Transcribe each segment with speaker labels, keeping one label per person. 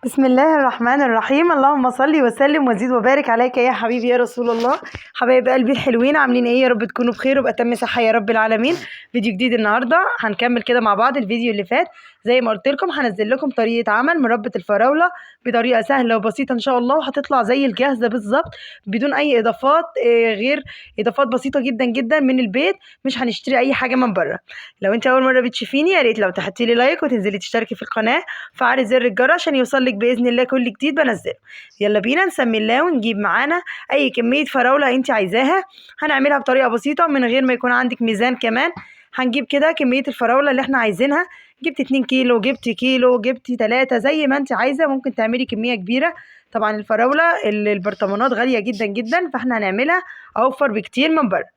Speaker 1: بسم الله الرحمن الرحيم. اللهم صل وسلم وزيد وبارك عليك يا حبيبي يا رسول الله. حبايب قلبي الحلوين، عاملين ايه؟ يا رب تكونوا بخير وبأتم صحة يا رب العالمين. فيديو جديد النهارده، هنكمل كده مع بعض الفيديو اللي فات. زي ما قلت لكم هنزل لكم طريقه عمل مربى الفراوله بطريقة سهلة وبسيطة ان شاء الله، وهتطلع زي الجاهزة بالظبط بدون اي اضافات، غير اضافات بسيطة جدا جدا من البيت، مش هنشتري اي حاجة من بره. لو انت اول مرة بتشوفيني يا ريت لو تحطي لي like وتنزلي تشتركي في القناة، فعلي زر الجرس عشان يوصلك باذن الله كل جديد بنزله. يلا بينا نسمي الله ونجيب معانا اي كمية فراوله انت عايزاها. هنعملها بطريقة بسيطة من غير ما يكون عندك ميزان. كمان هنجيب كده كمية الفراوله اللي احنا عايزينها. جبت 2 كيلو، جبت كيلو، جبت 3، زي ما انت عايزه، ممكن تعملي كمية كبيرة. طبعا الفراوله البرطمانات غالية جدا جدا، فاحنا هنعملها اوفر بكتير من بره.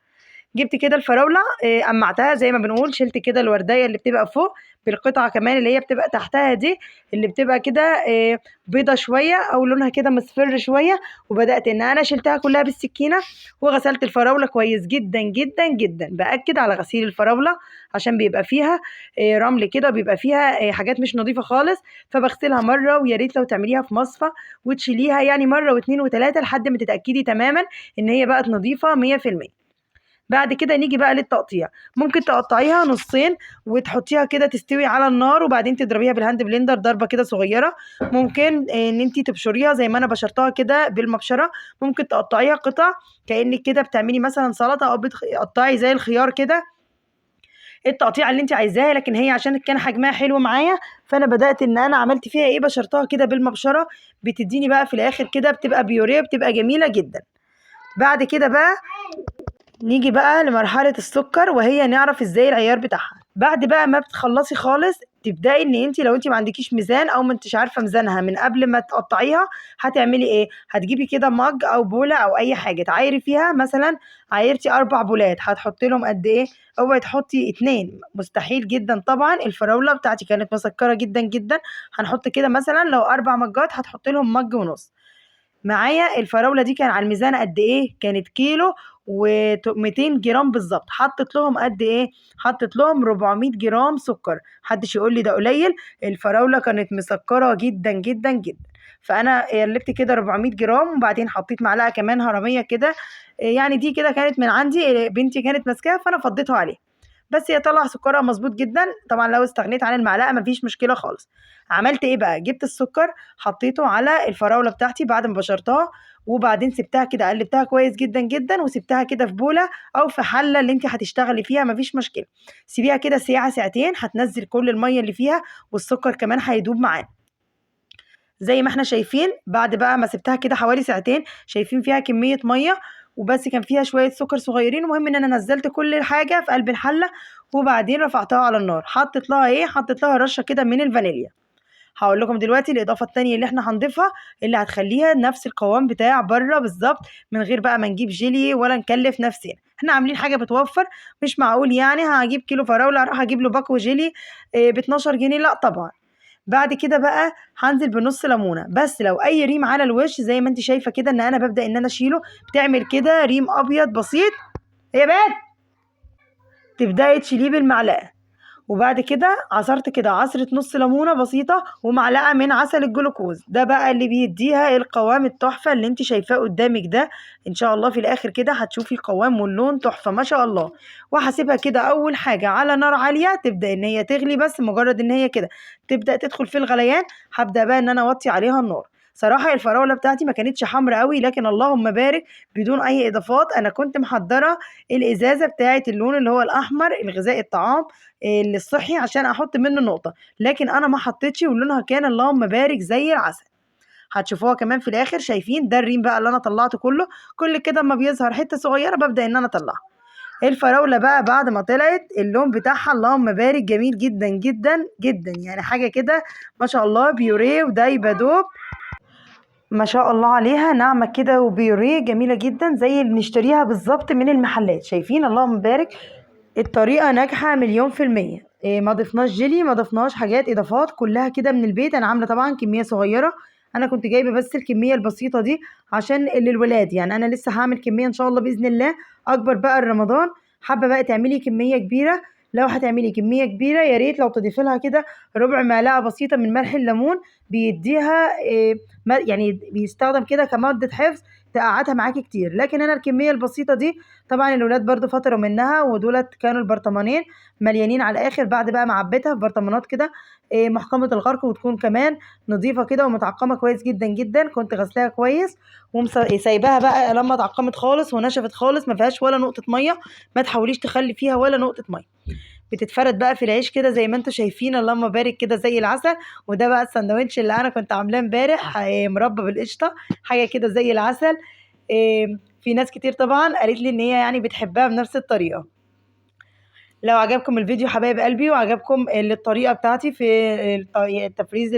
Speaker 1: جبت كده الفراوله، قمعتها زي ما بنقول، شلت كده الوردية اللي بتبقى فوق بالقطعه كمان اللي هي بتبقى تحتها دي، اللي بتبقى كده بيضة شوية او لونها كده مصفر شوية، وبدات ان انا شلتها كلها بالسكينة وغسلت الفراوله كويس جدا جدا جدا. باكد على غسيل الفراوله عشان بيبقى فيها رمل كده، بيبقى فيها حاجات مش نظيفة خالص، فبغسلها مرة. ويا ريت لو تعمليها في مصفى وتشيليها يعني مرة واثنين وثلاثة لحد ما تتاكدي تماما ان هي بقت نظيفة 100%. بعد كده نيجي بقى للتقطيع. ممكن تقطعيها نصين وتحطيها كده تستوي على النار، وبعدين تضربيها بال hand blender ضربه كده صغيرة. ممكن ان انتي تبشريها زي ما انا بشرتها كده بالمبشره. ممكن تقطعيها قطع كانك كده بتعملي مثلا سلطة، او بتقطعي زي الخيار كده، التقطيع اللي انت عايزاها. لكن هي عشان كان حجمها حلو معايا، فانا بدات ان انا عملت فيها ايه، بشرتها كده بالمبشره، بتديني بقى في الاخر كده بتبقى بيوريه، بتبقى جميلة جدا. بعد كده بقى نيجي بقى لمرحلة السكر، وهي نعرف ازاي العيار بتاعها. بعد بقى ما بتخلصي خالص تبدأي ان انت لو انت ما عندكيش ميزان او ما انتش عارفة ميزانها من قبل ما تقطعيها، هتعملي ايه؟ هتجيبي كده مج او بولة او اي حاجة تعايري فيها. مثلا عايرتي 4 بولات، هتحطي لهم قد ايه؟ اوعي تحطي 2، مستحيل جدا. طبعا الفراولة بتاعتي كانت مسكرة جدا جدا، هنحط كده مثلا لو 4 مجات هتحطي لهم مج ونص. معايا الفراولة دي كان على الميزان قد ايه؟ كانت كيلو و200 جرام بالظبط. حطيت لهم قد ايه؟ حطيت لهم 400 جرام سكر. محدش يقول لي ده قليل، الفراولة كانت مسكرة جدا جدا جدا. فانا قلبت كده 400 جرام، وبعدين حطيت معلقة كمان هرمية كده، يعني دي كده كانت من عندي، بنتي كانت ماسكاها فانا فضيتها عليها، بس هي طلع سكرها مظبوط جدا. طبعا لو استغنيت عن المعلقة مفيش مشكلة خالص. عملت ايه بقى؟ جبت السكر حطيته على الفراوله بتاعتي بعد ما بشرتها، وبعدين سبتها كده، قلبتها كويس جدا جدا، وسبتها كده في بوله او في حله اللي انت هتشتغلي فيها، مفيش مشكلة. سيبيها كده ساعة ساعتين، هتنزل كل المية اللي فيها، والسكر كمان هيدوب معانا زي ما احنا شايفين. بعد بقى ما سبتها كده حوالي ساعتين، شايفين فيها كمية مية وبس، كان فيها شوية سكر صغيرين. المهم ان انا نزلت كل حاجة في قلب الحلة، وبعدين رفعتها على النار. حطيت لها ايه؟ حطيت لها رشه كده من الفانيليا. هقول لكم دلوقتي الاضافة الثانية اللي احنا هنضيفها، اللي هتخليها نفس القوام بتاع بره بالظبط، من غير بقى ما نجيب جيلي ولا نكلف نفسنا. احنا عاملين حاجة بتوفر، مش معقول يعني هجيب كيلو فراوله اروح اجيب له باكو جيلي ب 12 جنيه، لا طبعا. بعد كده بقى هنزل بنص ليمونه بس. لو اي ريم على الوش زي ما انت شايفه كده ان انا ببدا ان انا اشيله، بتعمل كده ريم ابيض بسيط يا بنت، تبداي تشيليه بالمعلقه. وبعد كده عصرت كده عصرة نص ليمونة بسيطة ومعلقة من عسل الجلوكوز، ده بقى اللي بيديها القوام التحفة اللي انت شايفاه قدامك ده. ان شاء الله في الاخر كده هتشوفي القوام واللون تحفة ما شاء الله. وهسيبها كده اول حاجة على نار عالية تبدأ ان هي تغلي، بس مجرد ان هي كده تبدأ تدخل في الغليان هبدأ بقى ان انا اوطي عليها النار. صراحة الفراولة بتاعتي ما كانتش حمرا قوي، لكن اللهم بارك بدون اي اضافات. انا كنت محضرة الازازة بتاعت اللون اللي هو الاحمر الغذائي الطعام اللي الصحي عشان احط منه نقطة، لكن انا ما حطيتش، ولونها كان اللهم بارك زي العسل. هتشوفوها كمان في الاخر. شايفين ده الريم بقى اللي انا طلعته كله، كل كده اما بيظهر حتة صغيرة ببدأ ان انا اطلعها. الفراولة بقى بعد ما طلعت اللون بتاعها اللهم بارك جميل جدا جدا جدا، يعني حاجة كده ما شاء الله، بيوريه ودايبة دوب ما شاء الله عليها، ناعمة كده وبيوريه جميلة جدا زي اللي بنشتريها بالظبط من المحلات. شايفين اللهم بارك، الطريقة ناجحة 1,000,000%. ما ضفناش جيلي، ما ضفناش حاجات اضافات، كلها كده من البيت. انا عاملة طبعا كمية صغيرة، انا كنت جايبة بس الكمية البسيطة دي عشان للولاد، يعني انا لسه هعمل كمية ان شاء الله بإذن الله اكبر بقى رمضان. حابة بقى تعملي كمية كبيرة لو هتعملي كمية كبيرة يا ريت لو تضيفي لها كده ربع معلقه بسيطة من ملح الليمون، بيديها يعني بيستخدم كده كمادة حفظ تقعدها معاكي كتير. لكن انا الكمية البسيطة دي طبعا الولاد برضو فتروا منها، ودولت كانوا البرطمانين مليانين على الاخر بعد بقى ما عبيتها في برطمانات كده محكمة الغرق، وتكون كمان نظيفة كده ومتعقمه كويس جدا جدا. كنت غسلاها كويس وسايباها بقى لما اتعقمت خالص ونشفت خالص، ما فيهاش ولا نقطة مية، ما تحاوليش تخلي فيها ولا نقطة مية. بتتفرد بقى في العيش كده زي ما انتم شايفين، اللهم بارك كده زي العسل. وده بقى الساندوتش اللي انا كنت عاملاه امبارح، مربى بالقشطه، حاجة كده زي العسل. في ناس كتير طبعا قالت لي ان هي يعني بتحبها بنفس الطريقة. لو عجبكم الفيديو حبايب قلبي وعجبكم الطريقة بتاعتي في تفريز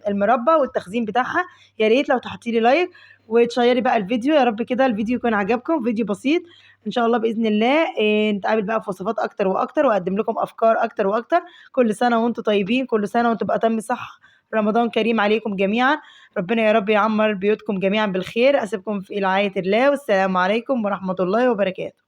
Speaker 1: المربى والتخزين بتاعها، يا ريت لو تحطي لي like وتشيري بقى الفيديو. يا رب كده الفيديو يكون عجبكم، فيديو بسيط ان شاء الله باذن الله. نتقابل بقى في وصفات اكتر واكتر، واقدم لكم افكار اكتر واكتر. كل سنة وانتم طيبين، كل سنة وانتم بأتم صحة، رمضان كريم عليكم جميعا. ربنا يا رب يعمر بيوتكم جميعا بالخير. اسيبكم في رعاية الله، والسلام عليكم ورحمة الله وبركاته.